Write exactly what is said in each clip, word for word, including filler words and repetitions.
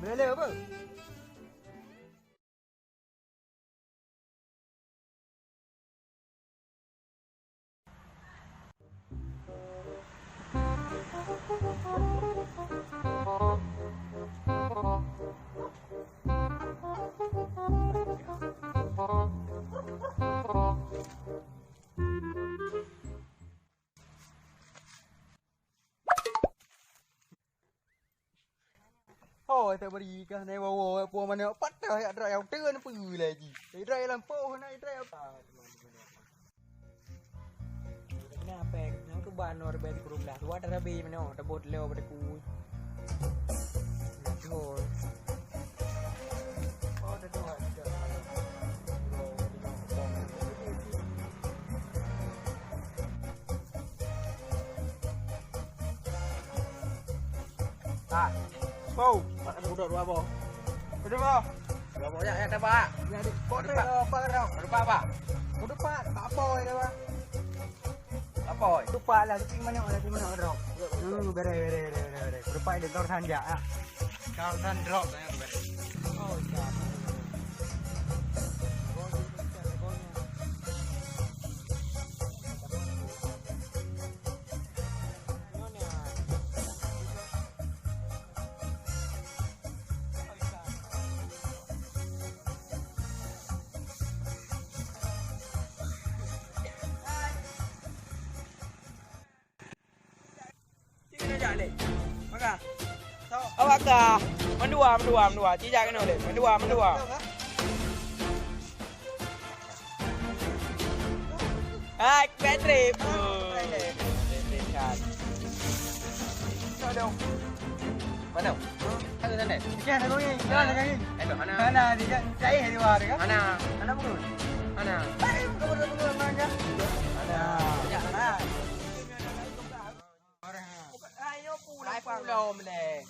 Meuleleh apa? Ho, tak beri kah nai wowo puang manok patah yak drak nyang teun peue lagi. Drak lampôh na drak apa? Kena pek, nang tu ban nomor bed kurung lah. Dua tarabi manok, tabot leo pada ku. Betul. Oh, dah dua. Ah. Bau. Mak kena udok dua boh. Dua boh. Dua boh, ya, ya, dah, Pak. Ya, di. Kok tu, apa, Pak? Apa, Pak? Udah, Pak. Apa, ya, Pak? Apa, oi? Lupa lah, cing manok lah, cing manok drop. Hmm, bere, bere, bere, bere, bere. Lupa dia, kau sanjak, ah. Kau san drop, eh, bere. Oh, siap. Cik kena jak leh. Maka. Awak ka. Mandua, mandua, mandua. Cik jak kena leh. Mandua, mandua. Hai, bad trip. Oh, bad trip kan. Mana? Ada sana? Ikan ada ni. Ikan ada ni. Eh, tu mana? Mana dia? Cair di luar kan? Mana? Mana pun? Mana? Eh, bukan, bukan, bukan, mana? Mana? Ya, mana? Ayo pulang. Hai pulang leh.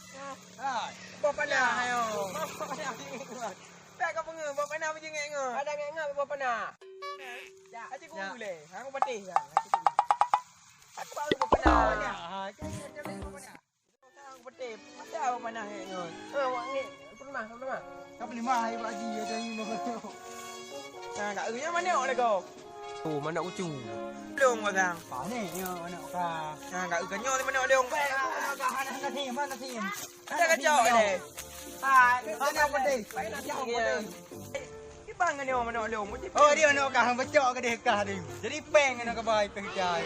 Hai. Boh panah ayo. Boh panah. Tak kau pengen boh panah biji ngek ngek. Ada ngek ngek boh panah. Ya. Aci ku leh. Hang patih kan. Aku baru boh panah. Ha, kan ada boh panah. Hang patih. Ada boh panah ngek ngek. Ha, wak ngek. Aku lemah, aku lemah. Kau lemah, hai Pak Haji, ada ni. Nah, kat mana mana nak kau? Oh, manok kucu. Lông, Bang. Panik nyoe manok ka. Nah, kat kau nyoe manok lông. Baik, manok ka, hana, hana sim, hana sim. Ada kacau ni. Hai, hana pedih. Baik, nak jauh pedih. Ibang nyoe manok lông. Oh, dia manok ka, hang becok ke dia ka dia. Jadi peng kena ke bai peng cai.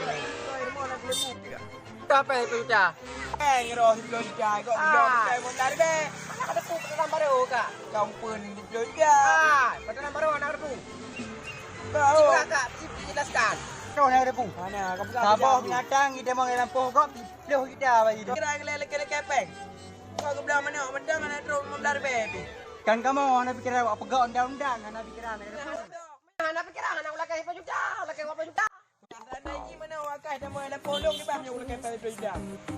Dah peng peng cai. Peng roh sepuluh juta, kok sepuluh juta mon dah lebih. Mana ada pun pesanan baru, Kak? Kau pun sepuluh juta. Ah, pesanan baru anak ada pun. Kau. Cuba, Kak, jelaskan. Kau nak ada pun. Mana? Kau pegang saboh binatang, kita mau dalam poh kok, sepuluh juta bagi tu. Kira lelaki-lelaki peng. Kau kebelah mana? Mendang anak terus lima belas ribu. Kan kamu, anak pikiran awak pegawai undang-undang, anak pikiran. Anak pikiran, anak ulakkan sepuluh juta, ulakkan lima belas juta. Seandainya mana wakai dah mulai lapor dong, kita ambil ulang kata itu dah.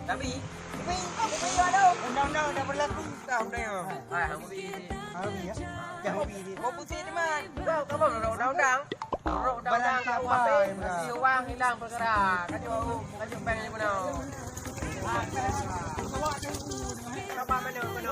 Tapi, tapi, tapi, aduh. Undang-undang dah berlaku. Dah, undang. Hai, kamu pergi. Kamu pergi, ya? Jangan pergi. Kau pusing, teman. Kau, kau baru undang-undang. Baru undang-undang, kau apa, habis, ya, masih uang hilang perkara. Kan jauh, kan jauh peng ni guna. Awak tu. Apa mana guna?